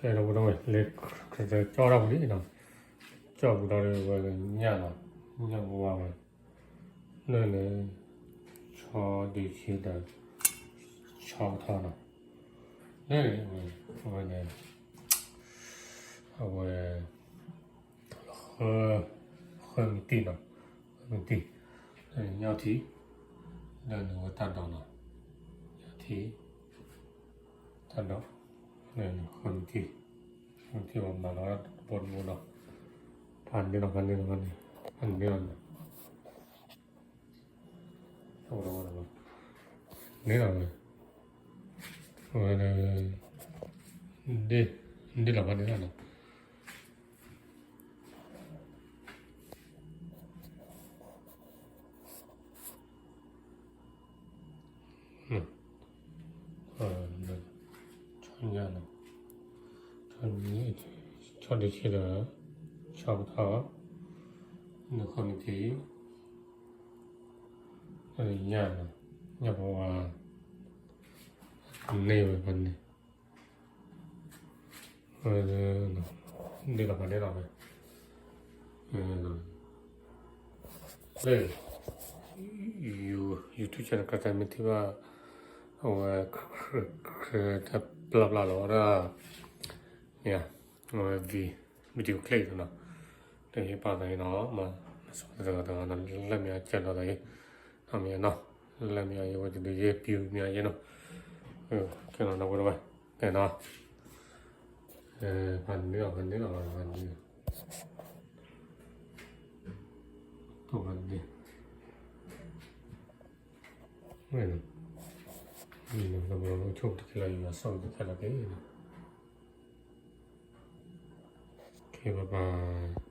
ဒီပုၢ်ဒီဝဲၢ် လၢခရံာ်ကၠီထီၣ်ပူၤလံနီၤ, ကၠီပူၤဒီးဝဲညၣ်နီၤ, ညၣ်ပဝါဝဲ, လၢန့ၣ် ဆီဒုးဆံဒီး ဆီကထီနီၤ, လၢန့ၣ် အဝဲန့ၣ် အဝဲ ဃၢမံၤတံၢ်နီၤ, ဃၢမံၤတံၢ်, လၢန့ၣ်ညၣ်ထံ, လၢန့ၣ်ဝဲတၢ်ဒိးနီၤ, ညၣ်ထံ, တၢ်ဒိး, လၢန့ၣ်ဃၢမံၤတံၢ်, ဃၢမံၤတံၢ်ဝဲမၤလီၤတဘိတဘိနီၤ, ဖးန့ၢ်လီၤ ဖးန့ၢ်လီၤ ဖးန့ၢ်လီၤ, ဖးန့ၢ်လီၤ, န့ၢ်လီၤဝဲ, ဝဲ ဒ့ၣ်လီၤ ဖးန့ၢ်လီၤနီၤ. ဆီညၣ်နီၤ, ဆီဒုးဆံဒီး ဆီကထီ, န့ၣ်ဃၢမံၤတံၢ်, ညၣ်နီၤ, ညၣ်ပဝါ, န့ၢ်ဝဲဖဲန့ၣ် ဒ့ၣ်လီၤ ဖးန့ၢ်လီၤဝဲ, လၢ YouTube channel ကျါတၢ်မ့ၢ်ထံၣ်ဘၣ် အဝဲ ခရံာ်တၢ်ပျၢ်ပျၢ်လီၤဝဲဒၣ် မ့ၢ် အဝဲ video clip နီၤ, တဟ့ၣ်ပာ်သးအံၤနီၤ, မၤစၢၤတဂၤတဂၤနီၤ, လၢမ့ၢ်အကဲလီၤသးအံၤ, နီၤမ့ၢ်နီၤ, လၢမ့ၢ်အယဝဲတဒုးယဲၢ်ပျံၤမ့ၢ်အယဲနီၤ, ကဲနီၤ ဒီပုၢ်ဒီဝဲၢ်, ကဲနီၤ, ဖးန့ၢ်လီၤ ဖးန့ၢ်လီၤ ဖးန့ၢ်လီၤ တိၢ်ဘၣ်ဒ့ၣ်, ဝဲ, ဒီပုၢ်ဒီဝဲၢ် ဆိကတၢၢ်လီၤ ယွၤဆိၣ်ဂ့ၤတၢ်ခဲလၢာ်က့ၤ, ကဲ bye bye.